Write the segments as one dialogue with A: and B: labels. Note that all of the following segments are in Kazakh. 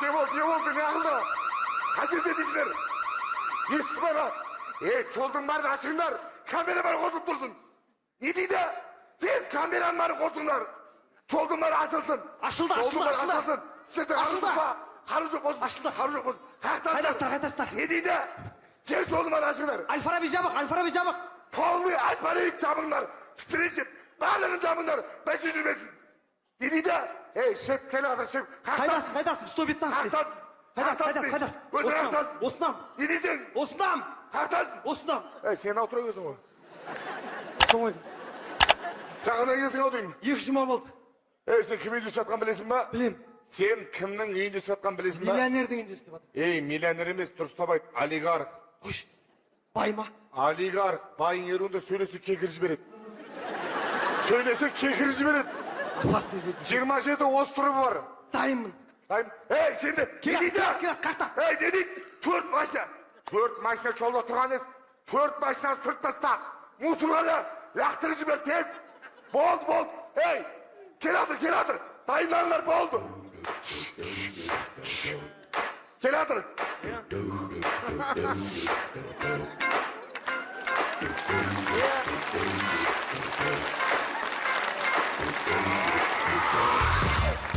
A: Не болды, не болды, не қылды? Қай жерде дейсіңдер? Есік бар, ей, жолдың бәрін ашыңдар, камера бәрі қосылып тұрсын. Не дейді? Тез камераның бәрі қосыңдар. Жолдың бәрі ашылсын.
B: Ашылды, ашылды, ашылды.
A: Сіздерде қару жоқ па? Қару жоқ болсын.
B: Ашылды.
A: Қару жоқ болсын. Қаяқтасыздар?
B: Қайдасыздар, қайдасыздар?
A: Не дейді? Тез жолдың бәрін ашыңдар.
B: Әл-Фараби жабық, Әл-Фараби жабық.
A: Полный Әл-Фараби жабыңдар. Встреча, барлығын жабыңдар. Бәсе жүрмесін. Не дейді? Ей, шеф, келе жатыр, шеф.
B: Қайдасың, қайдасың? 115.
A: Қаяқтасың?
B: Қайдасың, қайдасың, қайдасың?
A: Өзің қаяқтасың?
B: Осындамын.
A: Не дейсің?
B: Осындамын.
A: Қаяқтасың?
B: Осындамын.
A: Ей, сен ау тұра келсің ғой. Жақында келсің ау деймін.
B: 2 жұма болды.
A: Ей, сен кім үйінде істеп жатқанын білесің ба?
B: Білем.
A: Сен кімнің үйінде істеп жатқанын білесің ба?
B: Миллионердің үйінде істеп жатыр.
A: Ей, миллионер емес, дұрыстап айт, олигарх.
B: Қойшы, бай ма?
A: Олигарх, байың ерунда сөйлесе кекір жібереді. Сөйлесе кекір жібереді.
B: Опасный жерде.
A: 27 островы бар.
B: Дайынмын.
A: Дайын. Ей, сен де, не дейді?
B: Келат, қақта.
A: Ей, не дейді? 4 машина. 4 машина жолда тұрған емес. 4 машина сырт таста. Мусорға да лақтырып жібер тез. Болды, болды. Ей, келе жатыр, келе жатыр. Дайындалыңдар, болды. Келе жатыр.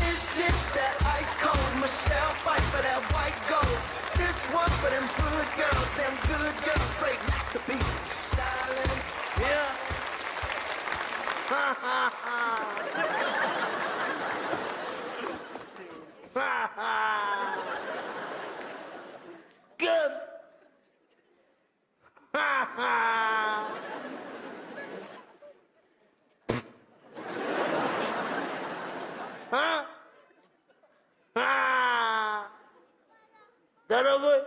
C: Is it that ice cold Michelle fight for that white gold? This one for them good girls, them good girls, straight masterpieces. Styling.
D: Yeah. Ha ha ha. Ha ha. Good. Ha ha. Ha? Ha! Дорогой,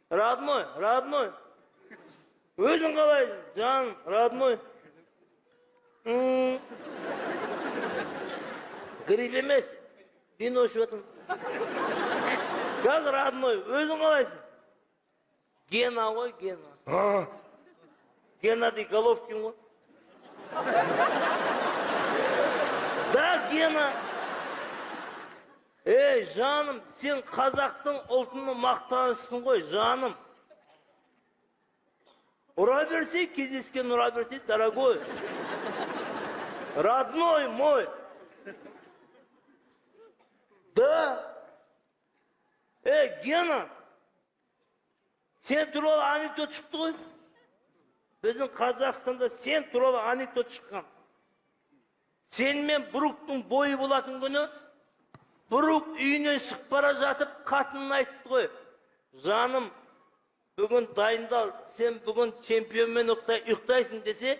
D: родной, родной. Өзің қалайсың, жаным, родной? Грипп емес, вино ішіп жатырмын. Как, родной, өзің қалайсың? Гена ғой, Гена. Геннадий Головкин ғой. Да, Гена. Ей, жаным, сен қазақтың ұлтының мақтанышысың ғой, жаным. Ұра берсе, кездескен ұра берсе, дорогой. Родной мой. Да. Ей, Гена, сен туралы анекдот шықты ғой. Біздің Қазақстанда сен туралы анекдот шыққан. Сен мен Бруктың бойы болатын күні Брук үйінен шығып бара жатып қатынына айтты ғой. Жаным, бүгін дайындал, сен бүгін чемпионмен ұйықтайсың десе,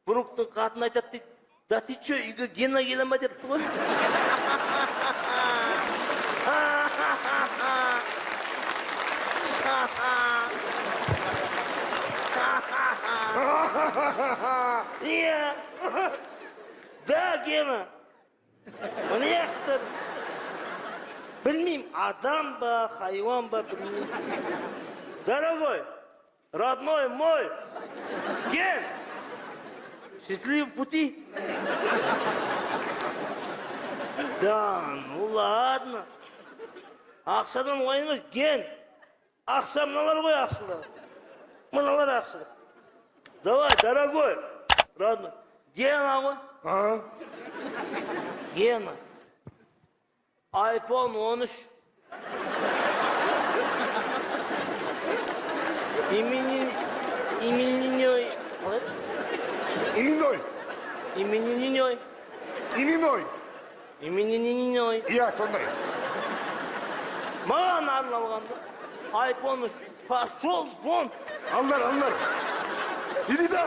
D: Бруктың қатыны айтады дейді, да ты чё, үйге Гена келе ма депті ғой. Иә. Да, Гена. Міне яқты. Білмеймін, адам ба, хайуан ба, білмеймін. Дорогой, родной мой, Ген, счастливого пути. Да, ну ладно. Ақшадан уайым, Ген. Ақша мыналар ғой, ақшалар. Мыналар ақшалар. Давай, дорогой, родной. Гена ғой.
A: А?
D: Гена. iPhone 13. Именинной.
A: Именной.
D: Именинной.
A: Именной.
D: Именинной.
A: Иә, сондай.
D: Маған арналғанда iPhone 13. Пошел вон.
A: Алыңдар, алыңдар. Не дейді?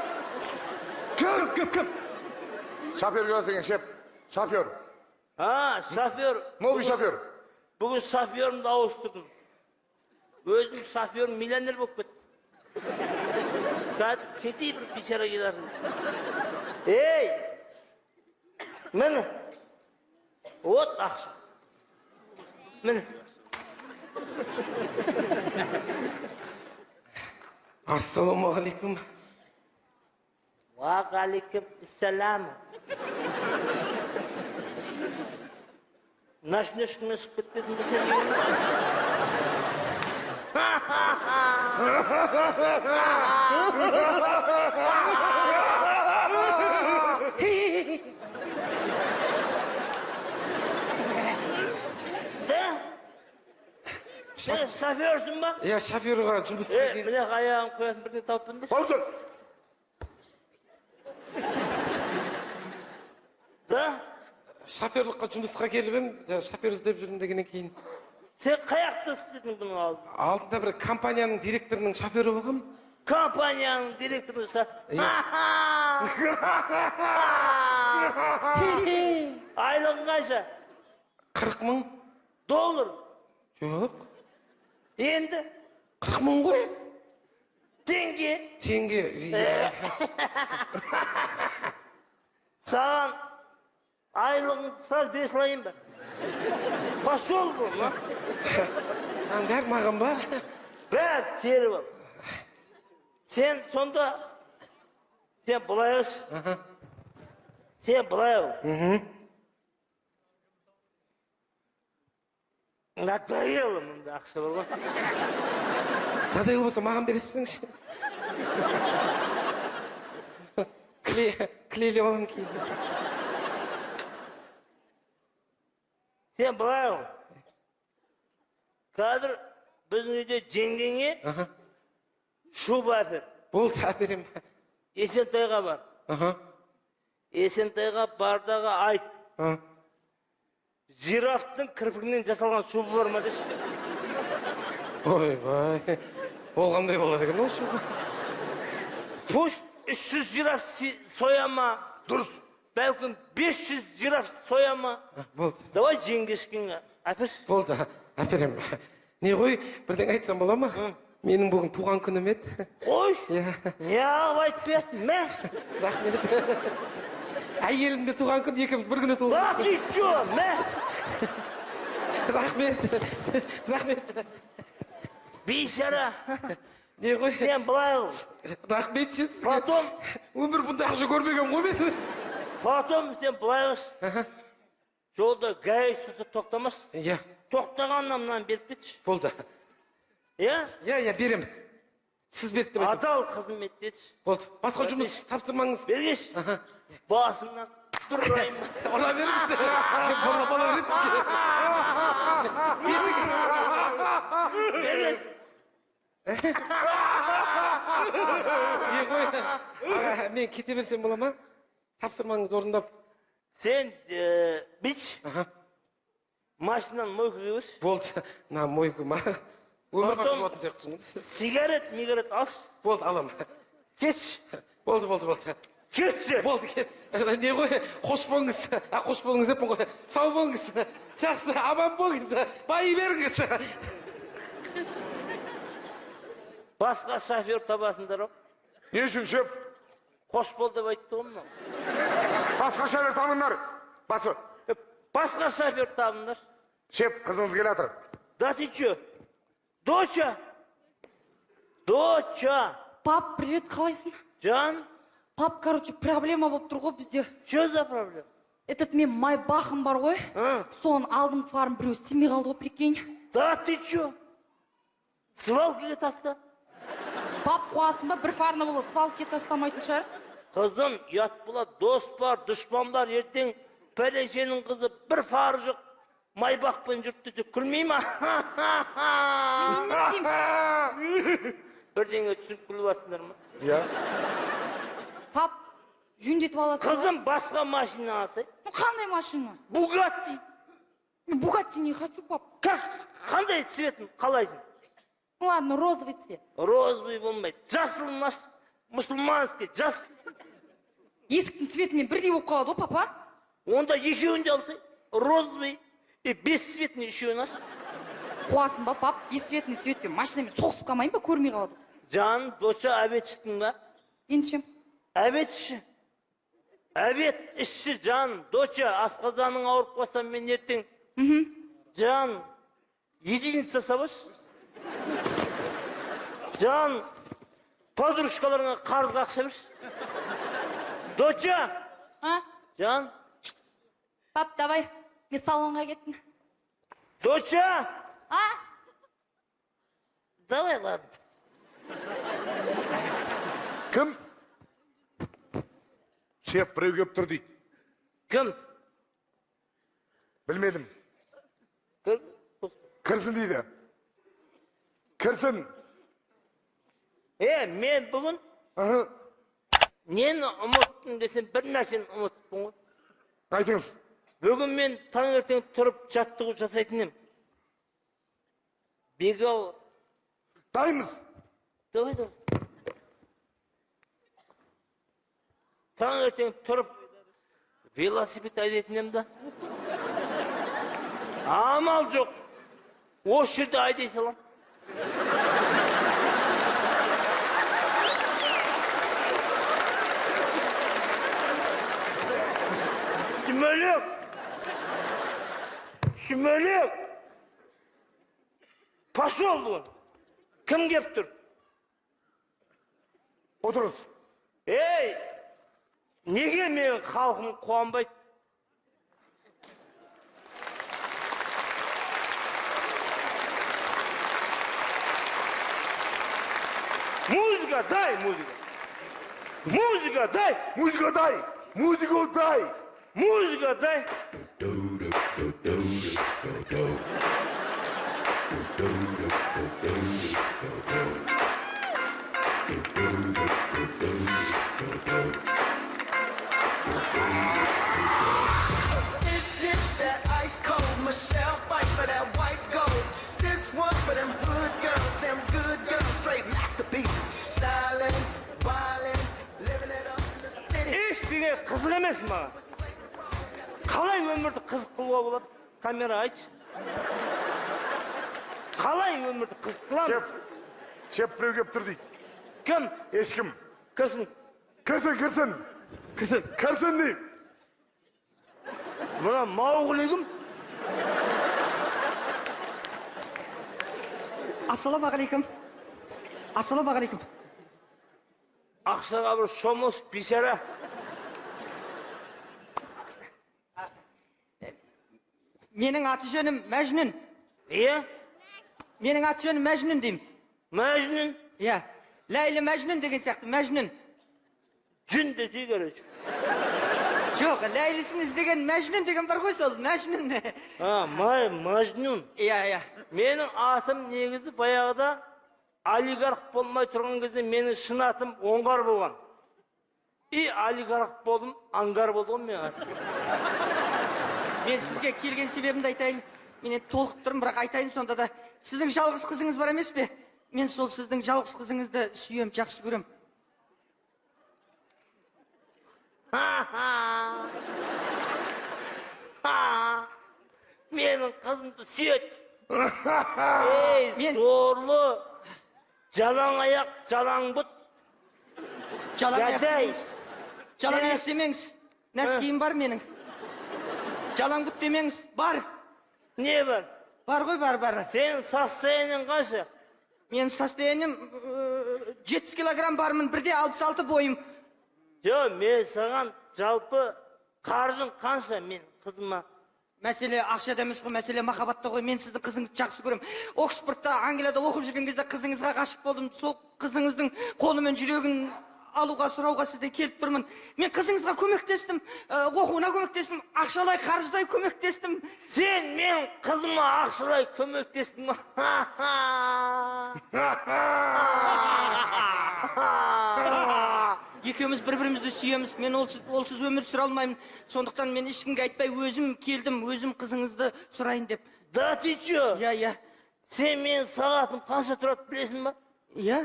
A: Кім?
B: Кім, кім?
A: Шофер келеді деген, шеф. Шофер.
D: А, шофер.
A: Новый шофер.
D: Бүгін шоферімді ауыстырдым. Өзім шоферім миллионер болып кетті. Қазір кетейін бір бейшара келерсің. Ей! Міне. Вот ақша. Міне.
E: Ассалаумағалейкум.
D: Уағалейкум ассалам. Ночнушкамен шығып кетпесін бе сен? Да? Сен шоферсің ба?
E: Иә, шоферға жұмысқа
D: Е, міне аяғын қоятын бірдеңе тауып беріңдерші.
A: Бауыржан.
D: Да?
E: Шоферлыққа жұмысқа келіп едім, жаңа шофер іздеп жүрмін дегеннен кейін.
D: Сен қаяқта істедің бұның алдында?
E: Алдында бір компанияның директорының шофері болғанмын.
D: Компанияның директорының
E: Иә.
D: Айлығың қанша?
E: 40 мың.
D: Доллар?
E: Жоқ.
D: Енді?
E: 40 мың ғой.
D: Теңге?
E: Теңге.
D: Саған айлығыңды сразу бере салайын ба? Пошел вон, а?
E: Мынаның бәрі маған ба?
D: Бәрі теріп ал. Сен сонда, сен былай қылшы. Сен былай қыл. Надоело мында ақша бар ғой.
E: Надоело болса маған бересіңші. Клейлеп аламын кейін.
D: Сен былай қыл. Қазір біздің үйде жеңгеңе шуба әпер.
E: Болды, әперемін.
D: Есентайға бар. Есентайға бардағы айт. Жирафтың кірпігінен жасалған шуба бар ма деші?
E: Ойбай, ол қандай болады екен ол шуба?
D: Пусть 300 жираф соя ма?
A: Дұрыс.
D: Бәлкім 500 жираф соя ма?
E: Болды.
D: Давай жеңгешкеңе әперші.
E: Болды, әперемін. Не ғой, бірдеңе айтсам бола ма? Менің бүгін туған күнім еді.
D: Қой.
E: Иә.
D: Неғып айтпайсың, мә?
E: Рахмет. Әйелім де туған күн, екеуміз бір күні туылған.
D: Да ты чё, мә?
E: Рахмет. Рахмет.
D: Бейшара.
E: Не ғой?
D: Сен былай қыл.
E: Рахмет сізге.
D: Потом.
E: Өмір бұндай ақша көрмеген ғой мен.
D: Потом сен былай қылшы. Жолда гаи ұстаса тоқтамашы.
E: Иә.
D: Тоқтағаннан мынаны беріп кетші.
E: Болды.
D: Иә?
E: Иә, иә, беремін. Сіз берді деп айтамын.
D: Адал қызмет деші.
E: Болды. Басқа жұмыс тапсырмаңыз.
D: Бергеш. Басыңнан бір ұрайын.
E: Ұра беріңіз. Бола бола береді сізге.
D: Бергеш.
E: Не ғой? Аға, мен кете берсем бола ма? Тапсырмаңызды орындап.
D: Сен бич. Машинаны мойкаға берші.
E: Болды. Мына мойка ма? Өмір бақи жуатын сияқтысың ғой.
D: Сигарет, мигарет алшы.
E: Болды, аламын.
D: Кетші.
E: Болды, болды, болды.
D: Кетші.
E: Болды, кет. Не ғой, қош болыңыз. Қош болыңыз деппін ғой. Сау болыңыз. Жақсы, аман болыңыз. Байи беріңіз.
D: Басқа шофер табасыңдар ау.
A: Не үшін, шеф?
D: Қош бол деп айтты ғой мынау.
A: Басқа шофер табыңдар. Басы.
D: Басқа шофер табыңдар.
A: Шеф, қызыңыз келе жатыр.
D: Да ты чё? Доча! Доча!
F: Пап, привет, қалайсың?
D: Жан?
F: Пап, короче, проблема болып тұр ғой бізде.
D: Чё за проблема?
F: Этот мен майбахым бар ғой. Соның алдыңғы фарым біреу істемей қалды ғой, прикинь.
D: Да ты чё? Свалкаға таста.
F: Пап, қуасың ба? Бір фарны бола свалкаға тастамайтын шығар.
D: Қызым, ұят болады, дос бар, дұшпан бар, ертең пәленшенің қызы бір фары жоқ. Майбақпен жүріп десе күлмей ма?
F: Мен не істеймін?
D: Бірдеңе түсініп күліп жатсыңдар ма?
A: Иә.
F: Пап, жөндетіп аласың ба?
D: Қызым, басқа машина алсай.
F: Ну, қандай машина?
D: Бугатти.
F: Мен Бугатти не хочу, пап.
D: Как? Қандай цветін қалайсың?
F: Ну ладно, розовый цвет.
D: Розовый болмайды. Жасыл наш, мұсылманский, жас.
F: Есіктің цветімен бірдей болып қалады ғой, папа.
D: Онда екеуін де алсай. Розовый и бесцветный үшеуін аш.
F: Қуасың ба, пап? Бесцветный цветпен машинамен соғысып қалмайын ба, көрмей қалады.
D: Жан, доча, обед іштің ба?
F: Енді ше?
D: Обед ішші. Обед ішші, жан, доча, асқазаның ауырып қалса мен ертең. Жан, единица салшы. Жан, подружкаларыңа қарызға ақша берші. Доча!
F: А?
D: Жан.
F: Пап, давай, мен салонға кеттім.
D: Доча!
F: А?
D: Давай, ладно.
A: Кім? Шеф, біреу келіп тұр дейді.
D: Кім?
A: Білмедім.
D: Кім?
A: Кірсін дейді. Кірсін.
D: Мен бүгін нені ұмыттым десем, бір нәрсені ұмытыппын ғой.
A: Айтыңыз.
D: Бүгін мен таңертең тұрып жаттығу жасайтын едім. Бегал.
A: Дайынбыз.
D: Давай, давай. Таңертең тұрып велосипед айдайтын едім да. Амал жоқ. Осы жерде айдай салам. Сүмелек! Сүмелек! Пошел вон! Кім кеп тұр?
A: Отырыңыз.
D: Ей! Неге менің халқым қуанбайды? Музыка дай, музыка! Музыка дай!
A: Музыка дай! Музыка дай!
D: Музыка дай!
C: This is that ice cold Michelle fight for that white gold. This one for them hood girls, them good girls, straight masterpieces. Styling, wildin', living it up in the city.
D: Ештеңе қызық емес маған. Қалай өмірді қызық қылуға болады? Камера айтшы. Қалай өмірді қызық қыламыз?
A: Шеф, шеф, біреу келіп тұр дейді.
D: Кім?
A: Ешкім.
D: Кірсін.
A: Кірсін, кірсін.
D: Кірсін.
A: Кірсін деймін.
D: Мына Маугли кім?
B: Ассалаумағалейкум. Ассалаумағалейкум.
D: Ақшаға бір шомылыс, бейшара.
B: Менің аты жөнім Мәжнүн.
D: Иә?
B: Менің аты жөнім Мәжнүн деймін.
D: Мәжнүн?
B: Иә. Ләйлі Мәжнүн деген сияқты Мәжнүн.
D: Жүн десе, короче.
B: Жоқ, Ләйлісін іздеген Мәжнүн деген бар ғой сол, Мәжнүн.
D: А, май, Мәжнүн.
B: Иә, иә.
D: Менің атым негізі баяғыда олигарх болмай тұрған кезде менің шын атым Оңғар болған. И олигарх болдым, ангар болды ғой менің атым.
B: Мен сізге келген себебімді айтайын. Мен енді толқып тұрмын, бірақ айтайын сонда да. Сіздің жалғыз қызыңыз бар емес пе? Мен сол сіздің жалғыз қызыңызды сүйем, жақсы көрем.
D: Менің қызымды сүйеді. Ей, сорлы, жалаң аяқ, жалаң бұт.
B: Жалаң аяқ демеңіз. Жалаң аяқ демеңіз. Нәскиім бар менің. Жалаң бұт демеңіз. Бар.
D: Не бар?
B: Бар ғой, бар, бар.
D: Сенің состояниең қанша?
B: Менің состоянием 70 килограмм бармын, бірде 66 бойым.
D: Жоқ, мен саған жалпы қаржың қанша мен қызыма?
B: Мәселе ақшада емес қой, мәселе махаббатта ғой. Мен сіздің қызыңызды жақсы көремін. Оксфордта, Англияда оқып жүрген кезде қызыңызға ғашық болдым. Сол қызыңыздың қолы мен жүрегін алуға, сұрауға сізден келіп тұрмын. Мен қызыңызға көмектестім, оқуына көмектестім, ақшалай, қаржылай көмектестім.
D: Сен мен қызыма ақшалай көмектестің ба?
B: Екеуміз бір-бірімізді сүйеміз. Мен олсыз өмір сүре алмаймын. Сондықтан мен ешкімге айтпай өзім келдім, өзім қызыңызды сұрайын деп.
D: Да ты чё?
B: Иә, иә.
D: Сен менің сағатым қанша тұрады білесің ба?
B: Иә,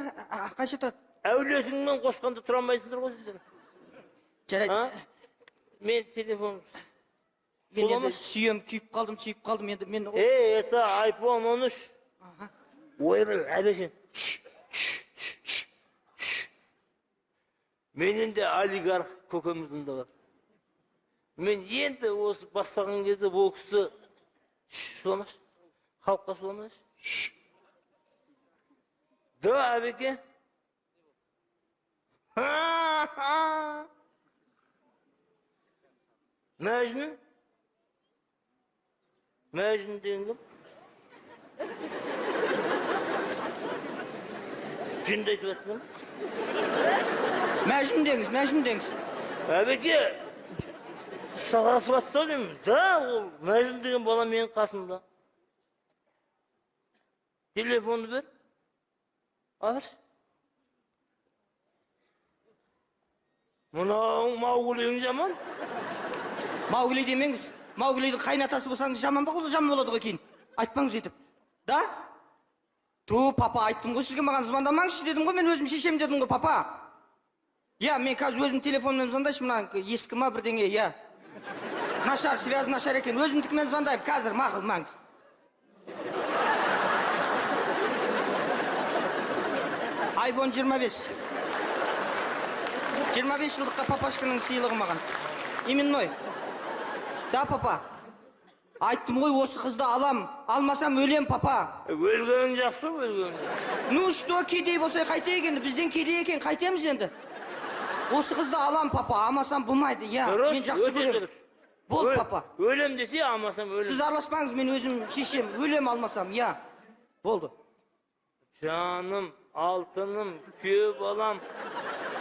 B: қанша тұрады?
D: Әулетіңмен қосқанда тұра алмайсыңдар ғой сендер.
B: Жарайды.
D: Мен телефон.
B: Мен енді сүйем, күйіп қалдым, сүйіп қалдым енді мен.
D: Ей, это iPhone 13. Ойбай, әбекен. Менен де олигарх көкеміздің де бар. Мен енді осы бастаған кезде бұл кісі шуламашы, халыққа шуламашы. Да, әбеке. Мәжнүн? Мәжнүн деген кім? Жынды айтып жатсың.
B: Мәжнүн деңіз, Мәжнүн деңіз.
D: Әбеке, шатасып жатса деймін. Да, ол Мәжнүн деген бала менің қасымда. Телефонды бер. Ал. Мынауың Мауглиің жаман.
B: Маугли демеңіз. Мауглидің қайнатасы болсаңыз жаман ба, ол жаман болады ғой кейін. Айтпаңыз өйтіп. Да? Ту, папа, айттым ғой сізге, маған звондамаңызшы дедім ғой, мен өзім шешем дедім ғой, папа. Иә, мен қазір өзім телефонмен звондайшы, мына ескі ма бірдеңе, иә. Нашар, связь нашар екен. Өзімдікімен звондаймын, қазір, мақұл, маңыз. Айфон 25. 25 жылдыққа папашканың сыйлығы маған. Именной. Да, папа. Айттым ғой, осы қызды алам. Алмасам өлем, папа.
D: Өлгенің жақсы, өлгенің.
B: Ну что, кедей болса қайтейік енді, бізден кедей екен, қайтеміз енді. Осы қызды алам, папа, алмасам болмайды, иә. Мен жақсы көремін. Болды, папа.
D: Өлем десе, алмасам өлем.
B: Сіз араласпаңыз, мен өзім шешем, өлем алмасам, иә. Болды.
D: Жаным, алтыным, күйеу балам.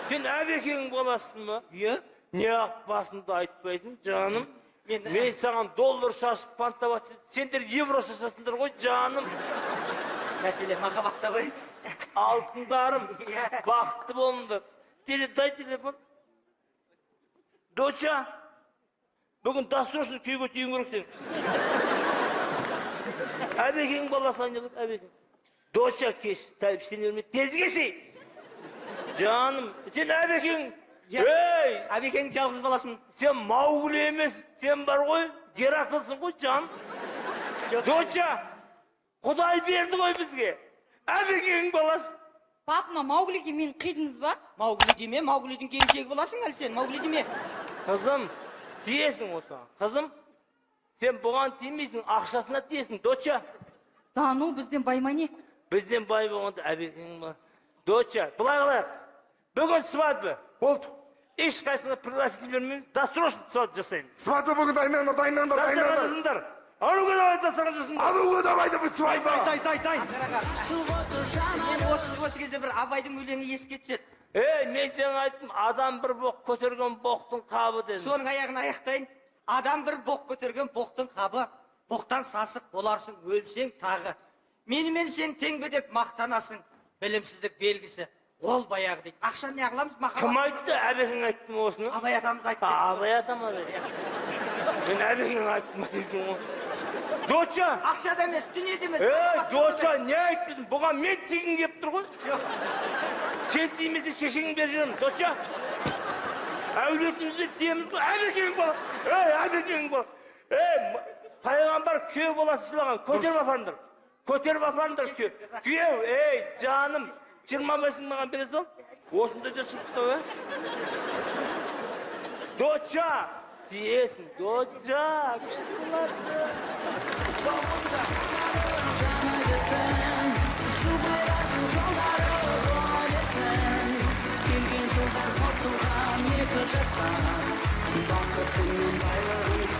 D: Сен Әбекеңнің баласысың ба?
B: Иә.
D: Неғып басымды айтпайсың, жаным? Мен саған доллар шашып пантават, сендер евро шашасыңдар ғой, жаным.
B: Мәселе махаббатта ғой.
D: Алтындарым, бақытты болыңдар. Дай телефон. Доча, бүгін досрочно күйеуге тиюің керек сен. Әбекеңнің баласы айналып, Әбекең. Доча кеш, сен өлме, тез кешей. Жаным, сен Әбекең. Ей!
B: Әбекең жалғыз баласың.
D: Сен Маугли емес, сен бар ғой, Гераклсың ғой, жан. Доча, Құдай берді ғой бізге. Әбекеңнің баласы.
F: Пап, мына Мауглиге мені қидыңыз ба?
B: Маугли деме, Мауглидің келіншегі боласың әлі сен, Маугли деме.
D: Қызым, тиесің осыған. Қызым, сен бұған тимейсің, ақшасына тиесің, доча.
F: Да, ну, бізден бай ма не?
D: Бізден бай болғанда Әбекең бар. Доча, былай қылайық. Бүгін свадьба.
A: Болды.
D: Ешқайсыңа пригласить бермейміз, досрочно свадьба жасаймыз.
A: Свадьба бүгін дайындаңдар, дайындаңдар, дайындаңдар.
D: Дастархан жасыңдар. Аруға давай дастархан жасыңдар.
A: Аруға давай біз свадьба.
E: Дай, дай, дай.
B: Мен осы кезде бір Абайдың өлеңі еске түседі.
D: Ей, мен жаңа айттым, адам бір боқ көтерген боқтың қабы дедім.
B: Соның аяғын аяқтайын. Адам бір боқ көтерген боқтың қабы. Боқтан сасық боларсың, өлсең тағы. Менімен сен тең бе деп мақтанасың. Білімсіздік белгісі. Ол баяғы дейді. Ақша не қыламыз?
D: Кім айтты? Әбекең айтты ма осыны?
B: Абай атамыз айтты.
D: Абай атам ады. Мен Әбекең айтты ма дейсің ғой. Доча!
B: Ақша да емес, дүние де емес.
D: Ей, доча, не айттың? Бұған мен тигім келіп тұр ғой. Сен тимесе шешеңді беріп жіберемін. Доча! Әулетімізде тиеміз ғой. Әбекең бала. Ей, Әбекең бала. Ей, пайғамбар күйеу баласы сыйлаған. Көтеріп апарыңдар. Көтеріп апарыңдар күйеу. Күйеу, ей, жаным. 25-ін маған бере сал. Осындай да шықты, ә? Доча! Тиесің, доча! Күшті болады.
C: Келген жылдар қосылған екі жастан, бақытының байлығын.